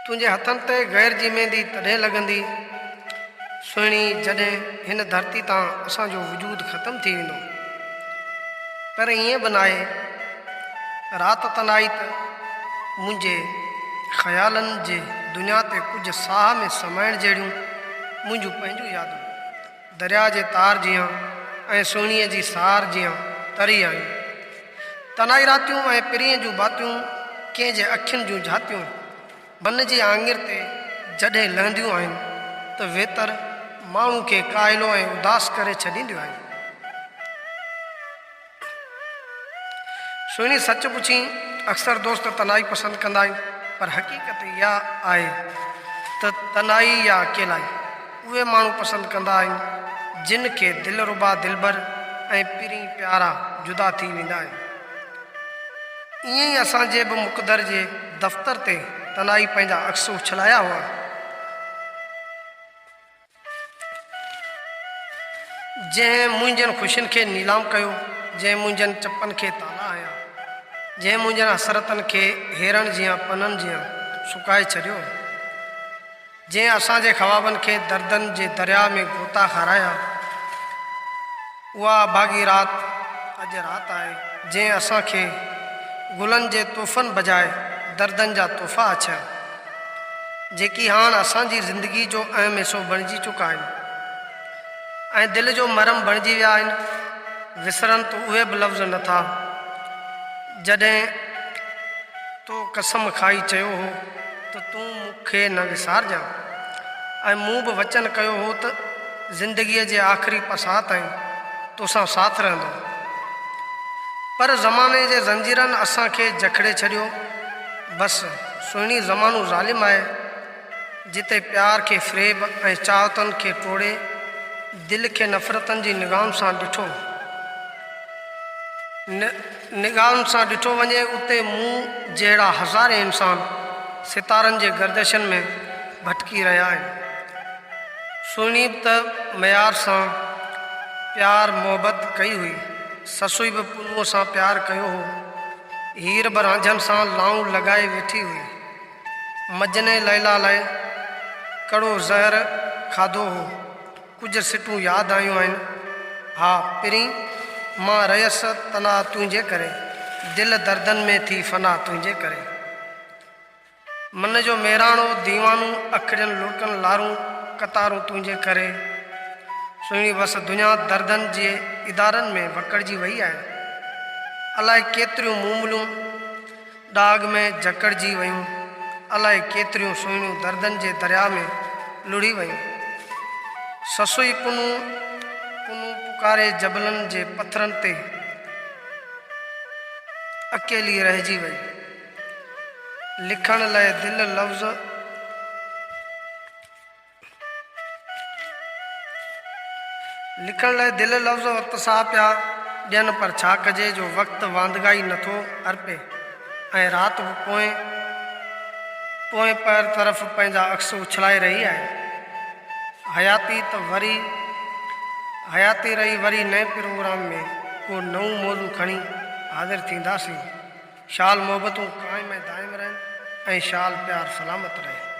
تنهنجي هٿن تي غير جي ميندي تڏهن لڳندي سهڻي جڏهن هن ڌرتي تان اسان جو وجود ختم ٿي ويندو. پر ائين به ناهي. رات تنهائي ته منهنجي خيالن جي دنيا تي ڪجهه ساهه ۾ سمائڻ جهڙيون منهنجون پنهنجون يادون درياء جي تار جيان ۽ سهڻيء جي سار جيان تري آيون. تنهائي راتيون ۽ پرينء جون باتيون، ڪنهن جي اکين جون جهاتيون من جي آڱر تي جڏهن لهنديون آهن ته ويتر ماڻهو کي ڪاهلو ۽ اداس ڪري ڇڏينديون آهن. سهڻي سچ پڇين اڪثر دوست تنهائي پسند ڪندا آهن پر حقيقت اها آهي ته تنهائي يا اڪيلائي اهي ماڻهو پسند ڪندا آهن جن کي دلربا دلبر ۽ پرين پيارا جدا ٿي ويندا آهن. ائين ئي اسان جي به مقدر جي دفتر تي تنهائي پنهنجا عڪس اڇلايا هئا. جنهن منهنجن خوشين کي نيلام ڪيو، جنهن منهنجن چپن کي تالا هنيا، جنهن منهنجن حسرتن کي هيرن جيان پنن جيان سڪائي ڇڏيو، جنهن اسان جي خوابن کي دردن جي درياء ۾ غوطا کارايا، اها اڀاڳي رات اڄ رات آهي، جنهن اسان کي گلن جي تحفن بجاء دردن جا تحفا آڇيا. جيڪي هاڻ اسان جي زندگي جو اهم حصو بڻجي چڪا آهن ۽ دل جو مرهم بڻجي ويا آهن، وسرن ته اهي به لفظ نه ٿا، جڏهن تو قسم کائي چيو هو ته تون مون کي نه وسارجان ۽ مون به وچن ڪيو هو ته زندگيء جي آخري پساهه تائين توسان ساٿ رهندو. پر زماني جي زنجيرن اسان کي جکڙي ڇڏيو. بس سهڻي زمانو ظالم آهي جتي پيار کي فريب ۽ چاهتن کي ٽوڙي دل کي نفرتن جي نگاهن سان ڏٺو نگاهن سان ڏٺو وڃي اتي مون جهڙا هزارين انسان ستارن جي گردشن ۾ ڀٽڪي رهيا آهن. سهڻي به ته معيار سان پيار محبت ڪئي هئي سسئي به پنهونء سان پيار ڪيو هو. هير به رانجهن سان لائون لڳائي ويٺي هئي. مجني ليلا لاء ڪڙو زهر کاڌو هو. ڪجهه سٽون ياد آيون آهن. ها پرين، مان رهيس تنها تنهنجي ڪري. دل دردن ۾ ٿي فنا تنهنجي ڪري. من جو ميراڻو ديوانو اکڙين لڙڪن لارون قطارون تنهنجي ڪري سهڻي بس دنيا دردن جي ادارن ۾ وڪڙجي وئي آهي الائي ڪيتريون موملون ڏاگهه ۾ جڪڙجي ويون الائي ڪيتريون سهڻيون دردن جي درياء ۾ لڙهي ويون سسئي پنهون پنهون پڪاري جبلن جي پٿرن تي اڪيلي رهجي وئي. لکڻ لئه دل لفظ لکڻ لئه دل لفظ اتساهه پيا ڏين پر ڇا ڪجي جو وقت واندگائي نٿو ارپي ۽ رات به پوئين پوئين پهر طرف پنهنجا عڪس اڇلائي رهي آهي. حياتي ته وري حياتي رهي وري نئين پروگرام ۾ ڪو نئون موضوع کڻي حاضر ٿينداسين. شال محبتون قائم ۽ دائم رهن ۽ شال پيار سلامت رهي.